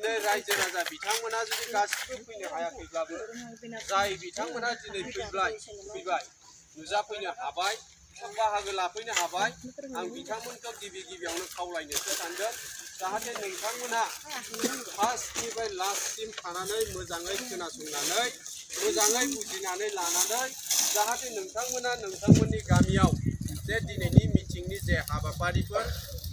दिनै रायजो राजा बिथांमोना जुदि गासिबो फैनो हायाखैब्लाबो जाय बिथांमोना दिनै फैबाय नुजाफैनो हाबाय बाहागो लाफैनो हाबाय आं बिथांमोनखौ गिबि गिबियावनो खावलायनोसो सानदों जाहाथे नोंथांमोना फार्स्टनिफ्राय लास्टसिम थानानै मोजाङै खोनासंनानै मोजाङै बुजिनानै लानानै जाहाथे नोंथांमोना नोंथांमोननि गामियाव जे दिनैनि मिटिंनि जे हाबाफारिफोर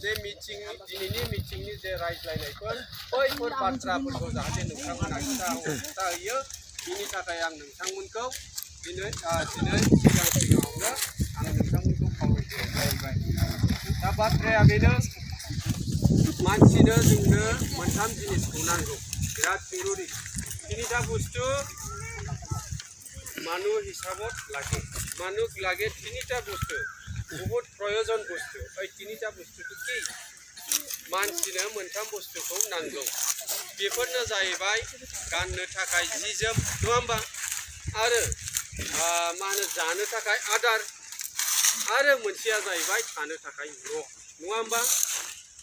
जे दिनैनि मिटिंनि जे रायज्लायनायफोर बैफोर बाथ्राफोरखौ जाहाथे नोंथांमोना खिथाहैयो बिनि थाखाय आं नोंथांमोनखौ दिनै सिगाङावनो आं नोंथांमोनखौ खावलायनाय जाहैबाय दा बाथ्राया बेनो मानसिनो जोंनो मोनथाम जिनिसखौ नांगौ बिराद जरुरी তিনিটা বস্তু মানুহ হিসাবত লাগে মানুষ লাগে তিনিটা বস্তু বহুত প্রয়োজন বস্তু এই তিনিটা বস্তুটো কি मानसिनो मोनथाम बुस्थुखौ नांगौ बेफोरनो जाहैबाय गाननो थाखाय जि जोम नङा होमबा आरो मा होनो जानो थाखाय आदार आरो मोनसेया जाहैबाय थानो थाखाय न' नङा होमबा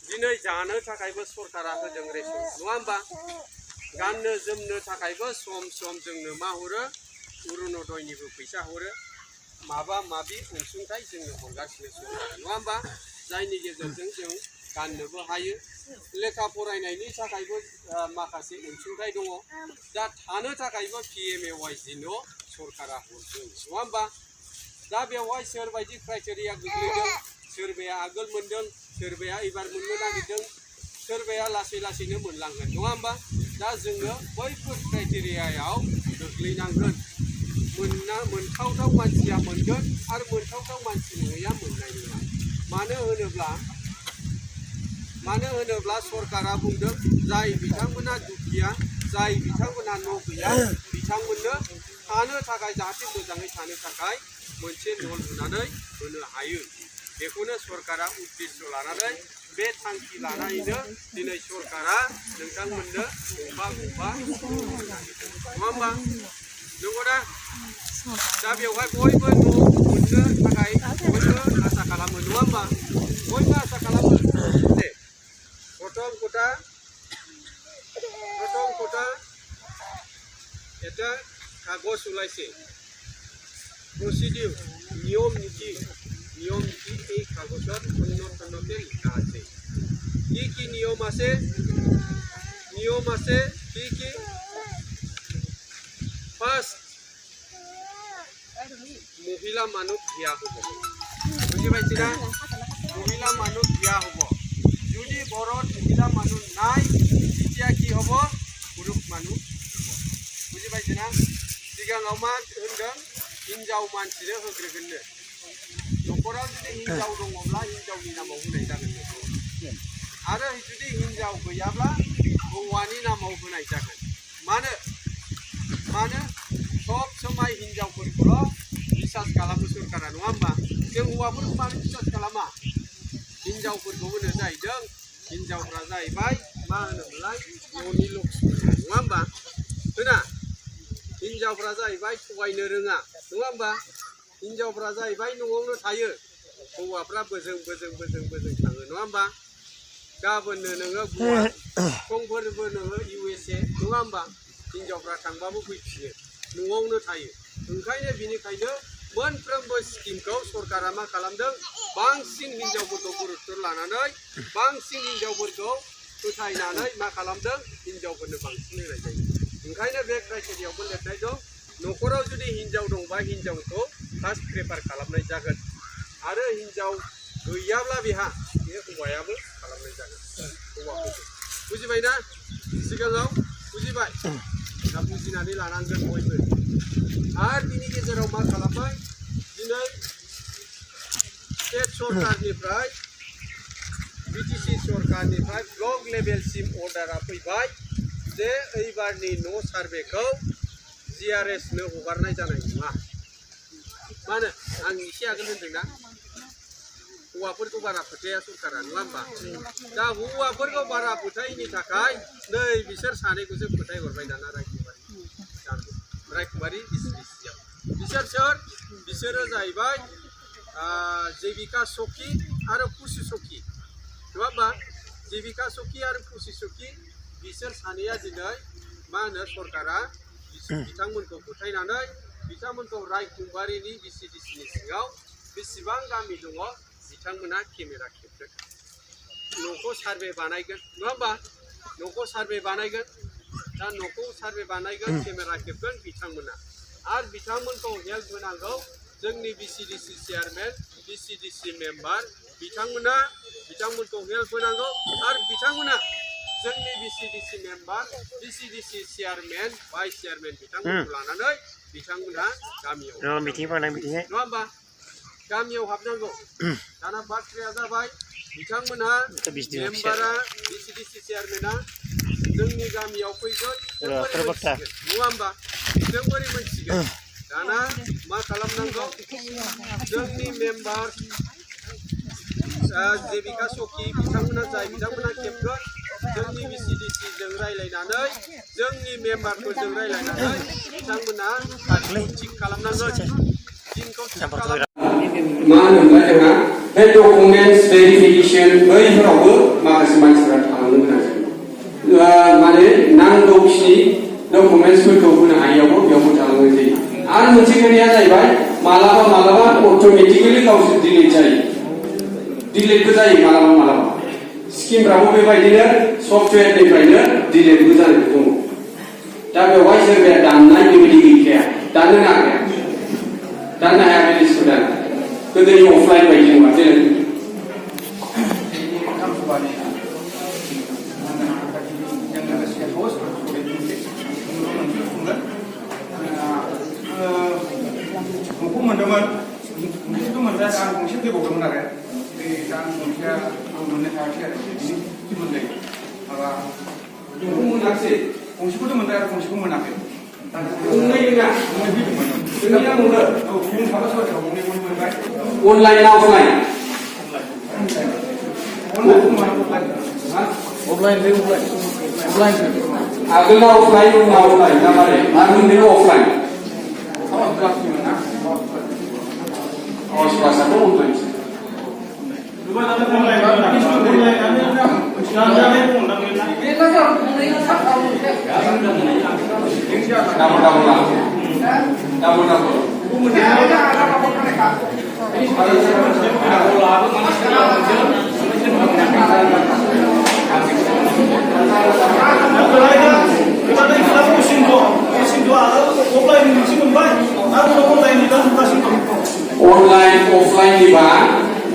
दिनै जानो थाखायबो सरकारा होदों रेसन नङा होमबा गाननो जोमनो थाखायबो सम सम जोंनो मा हरो अरुणोदयनिबो फैसा हरो माबा माबि अनसुंथाइ जोंनो हरगासिनो सरकारा नङा होमबा जायनि गेजेरजों जों गाननोबो हायो लेखा फरायनायनि थाखायबो माखासे अनसुंथाइ दङ दा थानो थाखायबो PMAYG न' सरकारा हरदों नङा होमबा दा बेवहाय सोरबायदि क्राइटेरिया गोग्लैदों सोरबाया आगोल मोनदों सोरबाया एबार मोननो नागिरदों सोरबाया लासै लासैनो मोनलांगोन नङा होमबा दा जोङो बैफोर क्राइटेरियायाव गोग्लैनांगोन मोनथावथाव मानसिया मोनगोन आरो मोनथावथाव मानसि नङैया मोननाय नङा मानो होनोब्ला सरकारा बुंदों जाय बिथांमोना दुखिया जाय बिथांमोना न' गैया बिथांमोननो थानो थाखाय जाहाथे मोजाङै थानो थाखाय मोनसे न' लुनानै होनो हायो बेखौनो सरकारा उद्देश्य लानानै बे थांखि लानानैनो दिनै सरकारा नोंथांमोननो गंफा नङा होमबा नंगौना दा बेवहाय बयबो न' मोननो थाखाय बयबो आसा खालामो नङा होमबा बयबो आसा खालामो दे प्रथम কথা এটা কাগজ ওলাইছে প্রসিডিউর নিয়ম নীতি এই কাগজত অন্যতমকে লিখা আছে কি নিয়ম আছে কি ফার্স্ট মহিলা মানুষ বিয়া হব বুঝি পাইছি না মহিলা মানুষ বিয়া হব যদি ঘৰত মহিলা মানুষ নাই তেতিয়া কি হব পুৰুষ মানুষ বুঝি পাইছি না सिगाङाव मा होनदों हिनजाव मानसिनो होग्रोगोननो न'खराव जुदि हिनजाव दङब्ला हिनजावनि नामाव होनाय जागोन आरो जुदि हिनजाव गैयाब्ला हौवानि नामाव होनाय जागोन मानो सब समाय हिनजावफोरखौल' बिसास खालामो सरकारा नङा होमबा जों हौवाफोरखौ मानो बिसास खालामा हिनजावफोरखौ होनो जाहैदों हिनजावफ्रा जाहैबाय मा होनोमोनलाय न'नि लक्ष्मी नङा होमबा होना हिनजावफ्रा जाहैबाय थगायनो रोङा नङा होमबा हिनजावफ्रा जाहैबाय न'आवनो थायो हौवाफ्रा बोजों थाङो नङा होमबा गाबोननो नोङो गवा समफोरबो नोङो USA नङा होमबा हिनजावफ्रा थांबाबो फैफिनो न'आवनो थायो ओंखायनो बिनिखायनो मोनफ्रोमबो स्किमखौ सरकारा मा खालामदों बांसिन हिनजावफोरखौ गुरुत्व लानानै बांसिन हिनजावफोरखौ फोथायनानै मा खालामदों हिनजावफोरनो बांसिन होनाय जायो ओंखायनो बे क्राइटेरियायावबो लिरनाय दं न'खराव जुदि हिनजाव दंबा हिनजावखौ फार्स्ट प्रेफार खालामनाय जागोन आरो हिनजाव गैयाब्ला बेहा बे हौवायाबो खालामनाय जागोन हौवाखौबो बुजिबायना सिगाङाव बुजिबाय दा बुजिनानै लानांगोन बयबो आरो बिनि गेजेराव मा खालामबाय दिनै स्टेट सरकारनिफ्राय BTC सरकारनिफ्राय ब्लक लेभेलसिम अर्डारा फैबाय जे एबारनि न' सार्भेखौ GRS नो हगारनाय जानाय नङा मानो आं एसे आगोल होनदोंना हौवाफोरखौ बारा फोथाया सरकारा नङा होमबा दा हौवाफोरखौ बारा फोथायैनि थाखाय नै बिसोर सानैखौसो फोथायहरबाय दाना रायकुमारी डिस्ट्रिक्टआव बिसोर सोर बिसोरो जाहैबाय जेबिका सखि आरो पुसि सखि नङा होमबा जेबिका सखि आरो पुसि सखि बिसोर सानैया दिनै मा होनो सरकारा बिथांमोनखौ फोथायनानै बिथांमोनखौ रायखुंबारिनि VCDCनि सिङाव बेसेबां गामि दङ बिथांमोना केमेरा खेबगोन न'खौ सार्भे बानायगोन नङा होमबा न'खौ सार्भे बानायगोन दा न'खौ सार्भे बानायगोन केमेरा खेबगोन बिथांमोना आरो बिथांमोनखौ हेल्प होनांगौ जोंनि VCDC चेयारमेन VCDC मेम्बार बिथांमोनखौ हेल्प होनांगौ आरो बिथांमोना जोंनि VCDC member VCDC chairman vice chairman बिथांमोनखौ लानानै बिथांमोना गामियाव मिटिं बानाय मिटिं नङा होमबा गामियाव हाबनांगौ दाना बाथ्राया जाबाय बिथांमोनहा मेम्बारा VCDC चेयारमेना जोंनि गामियाव फैगोन नङा होमबा जों बोरै मोनथिगोन दाना मा खालामनांगौ जोंनि मेम्बार जेबिका सखि बिथांमोना बिथांमोना खेबगोन जोंनि VCDC जों रायलायनानै जोंनि मेम्बारफोरजों रायलायनानै बिथांमोना थिग खालामनांगोन दिनखौ थिग खालामनांगोन मा होनोब्ला जोंहा बे डकुमेन्टस भेरिफिकेसन बैफोरावबो माखासे मानसिफोरा थालांनो गोनां जायो माने नांगौखिनि डकुमेन्टसफोरखौ होनो हायियावबो बेयावबो थालांनाय जायो आरो मोनसे खोथाया जाहैबाय मालाबा अट'मेटिकेलि गावसोर डिलिट जायो डिलिटबो जायो मालाबा स्किमफ्राबो बेबायदिनो सफ्टवेयारनिफ्रायनो डिलिटबो जानानै दङ दा बेवहाय सोरबाया दाननाय बेबायदि गैखाया दाननो नागिरा दाननो हाया बे लिस्टखौ दानो गोदोनि अफलाइन बायदि नङा जेरै न'खौ मोनदोंमोन गंसेथ' मोनबाय आं गंसे फैबावदोंमोन आरो बे दा गंसेया आं मोननो हायाखै आरो बिनि सोमोन्दै माबा न'खौ मोनाखिसै गंसेखौथ' मोनबाय आरो गंसेखौ मोनाखै गंनै नङा गंनै फैदोंमोन जोंनिया मोनो औ गुबुन थाबा सोरबा गंनै मोनबाय अनलाइन ना अफलाइन अफलाइन आगोलना अफलाइन उनाव अफलाइन ना मारै आरो मोननैबो अफलाइन क्लासाथ' अनलाइन अनलाइन अफलाइननिबा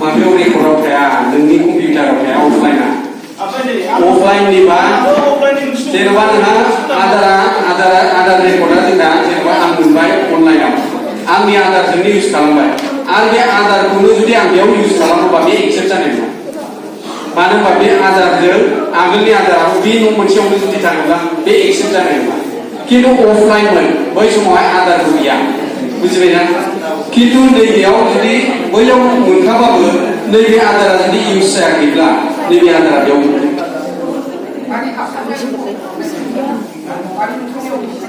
माबायाव रेकर्डआव थाया नोंनि कम्पिउटाराव थाया अफलाइना अफलाइननिबा जेनेबा नोंहा आधार रेकर्डआ जोंना जेनेबा आं मोनबाय अनलाइनाव आंनि आधारजोंनो इउज खालामबाय आरो बे आधारखौनो जुदि आं बेयाव इउज खालामोबा बे एक्सेप्ट जानाय नङा मानो होनबा बे आधारजों आगोलनि आधाराव बे न' मोनसेयावनो जुदि थाङोब्ला बे एक्सेप्ट जानाय नङा खिन्थु अफलाइनमोन बै समावहाय आधारबो गैया बुजिबायना खिन्थु नैबेयाव जुदि बैयाव मोनखाबाबो नैबे आधारा जुदि इउज जायाखैब्ला नैबे आधारा बेयाव